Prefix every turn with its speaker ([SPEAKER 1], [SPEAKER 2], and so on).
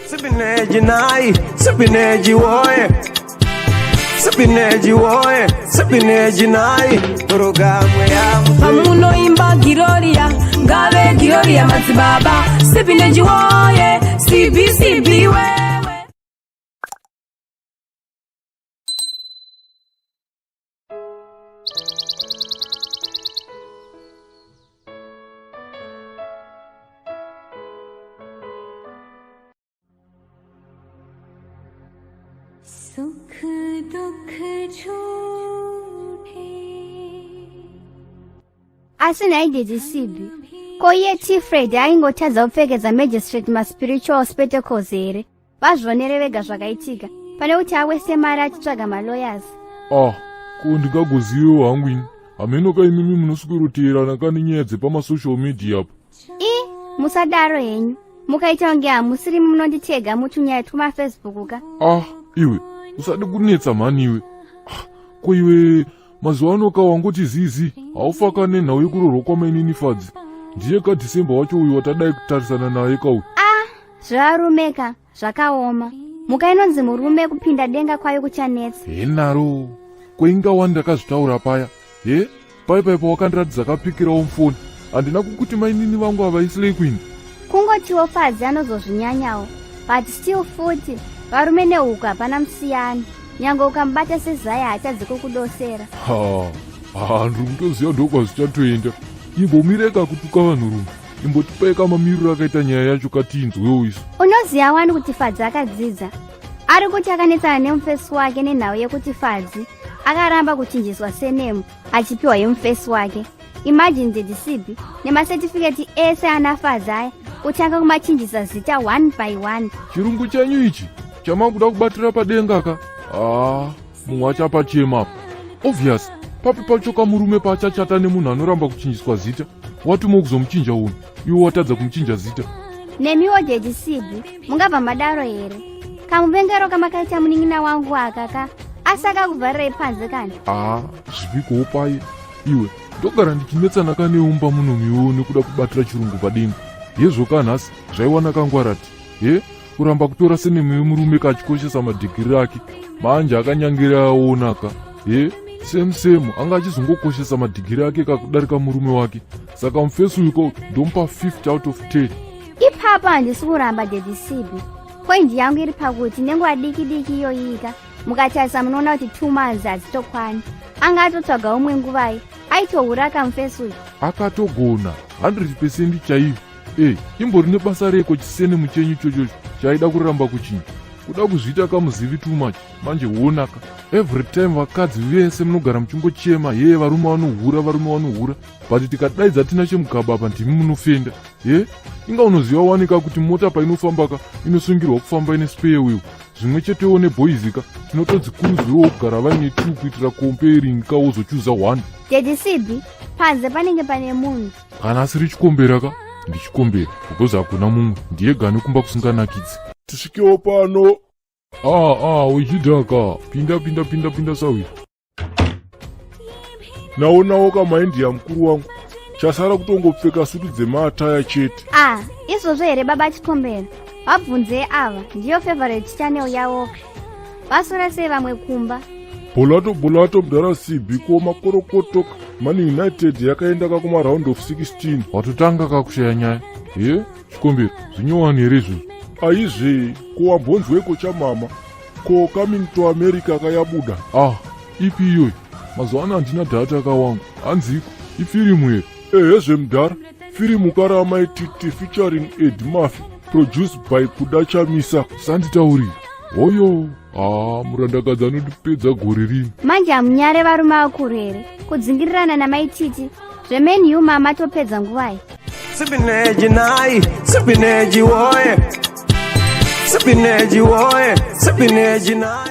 [SPEAKER 1] Sipineji nai, sipineji woye. Sipineji woye, sipineji nai. Programu ya
[SPEAKER 2] Pamunoimba Giroria, ngave Giroria madzibaba, Sipineji woye, CBCB wewe.
[SPEAKER 3] सुख दुख झूठे
[SPEAKER 4] Asi nhai Daddy Sibi, ko iye T Fred aingotadza kupfekedza magistrate maspiritual spectacles here? Vazvionere vega zvakaitika pane kuti awese mari achitsvaga malawyers.
[SPEAKER 5] Ah, ko ndingagozivewo hangu ini. Hameno ka imimi munosweroteerana ka nenyaya dzepamasocial media apa.
[SPEAKER 4] I, musadaro henyu. Mukaita kunge hamusiri munonditega mutunyaya twumafacebook ka.
[SPEAKER 5] Ah, iwe, usade kunetsa mhani iwe. Ah, ko iwe mazuva ano ka wangoti zizi, haufa ka nenhau yekurorwa kwamainini Fadzi. Ndiye ka December wacho uyu watadai kutarisana naye ka uyu.
[SPEAKER 4] Ah, zvevarume ka, zvakaoma. Mhuka inonzi murume kupinda denga kwayo kuchanetsa.
[SPEAKER 5] Henaro, ko inga wani ndakazvitaura paya. He, pai pai pawakandiratidza kapikirawo mufoni. Handina kukuti mainini vangu ava islay queen.
[SPEAKER 4] Kungotiwo Fadzi anozozvinyanyawo. But still futi, varume nehuku hapana musiyano. Nyangwe ukamubata sezai haatadzi kukudosera.
[SPEAKER 5] Ha, ha, ndiri kutoziva ndokwazvichatoenda. Imbomireka kutuka vanhurume. Imbotipai kamamiriro akaita nyaya yacho katinzwewo isu.
[SPEAKER 4] Unoziva wani kuti Fadzi akadzidza. Ari kuti akanetsana nemufesi wake nenhau yekuti Fadzi akaramba kuchinjiswa surname achipiwa yemufesi wake. Imagine Daddy Sibi nemacertificate ese ana Fadzi aya kutanga kumachinjisa zita one by one.
[SPEAKER 5] Chirungu chenyu ichi chamakuda kubatira padenga ka? Ah, mumwe achapachema apa. Obvious, papi pacho kamurume paachachata nemunhu anoramba kuchinjiswa zita, watuma kuzomuchinja unhu, iwe watadza kumuchinja zita.
[SPEAKER 4] Nemiwo Daddy Sibi, mungabva madaro here? Kamuvengero kamakaita munin'ina wangu aka ka, asi akakuvharirai panze kani?
[SPEAKER 5] Ah, zvipikowo paye. Iwe, ndogara ndichinetsana ka neumba muno miwo nekuda kubatira chirungu padenga. Hezvo ka nhasi, zvaiwana kangwarati. He, kuramba kutora surname yemurume kachikoshesa madhigiri ake. Manje akanyangira aona ka. He, same same, anga achizongokoshesa madhigiri ake kakudarika murume wake. Saka mufesi uyu ko ndomupa 50 out of 10.
[SPEAKER 4] Ipapo handisi kuramba Daddy Sibi. Point yangu iri pakuti nenguva diki diki iyoyika mukatarisa munoona kuti 2 months hadzitokwani. Anga atotsvaga umwe nguvai, aitohura kamufesi uyu.
[SPEAKER 5] Akatogona 100% chaiyo. Eh, imbori nebasa reko chisurname chenyu ichochocho chaida kuramba kuchinja. Kuda kuzviita kamuzivi too much. Manje wonaka. Every time vakadzi vese munogara muchingochema ye varume vanohura, varume vanohura. But tikadaidza tina chemugaba apa ndimi munofenda. Ye, inga unoziva wanika kuti mota painofamba ka inosungirwa kufamba ine spare wheel. Zvimwe chetewo neboys ka tinotodzikurudzirawo kugara vaine 2 kuitira comparing ka wozochuza 1.
[SPEAKER 4] Daddy Sibi, panze panenge pane munhu.
[SPEAKER 5] Kana asiri chikombera ka ndichikombera because hakuna mumwe ndiye gane kumba kusinganakidzi.
[SPEAKER 6] Tisvikewo pano.
[SPEAKER 5] Ah, ah, wechidhaka. Pinda, pinda, pinda, pinda sawira.
[SPEAKER 6] Naonawo kamaindia mukuru wangu. Chasara kutongopfeka sutu dzemaataya chete.
[SPEAKER 4] Ah, izvozvo here baba Chikombera? Vabvunzei ava, ndiyo favorite channel yavoka. Vaswera sei vamwe kumba?
[SPEAKER 6] Bolato bolato mudhara CB ko makorokoto Man United yakaenda ka kuma round of 16.
[SPEAKER 5] Watotanga ka kushaya nyaya. He, Chikombera, zvinyowani here izvozvo?
[SPEAKER 6] Aizve, ko wambonzweiko chamama? Ko Coming to America kayabuda?
[SPEAKER 5] Ah, ipi iyoyi? Mazuva ano handina data kawangu. Hanziko, ifirimu here?
[SPEAKER 6] Ehezve mudhara, firimu karamai Titi featuring Eddie Murphy, produced by Kuda Chamisa.
[SPEAKER 5] Sanditaurire. Hoyo, ah, murandakadzi anotipedza gore rino.
[SPEAKER 4] Manje hamunyare varume vakuru here? Kudzingirirana namai Titi. ZveMan U mama topedza nguvai.
[SPEAKER 1] Sipineji nai, sipineji woye. Sipineji woye, sipineji nai.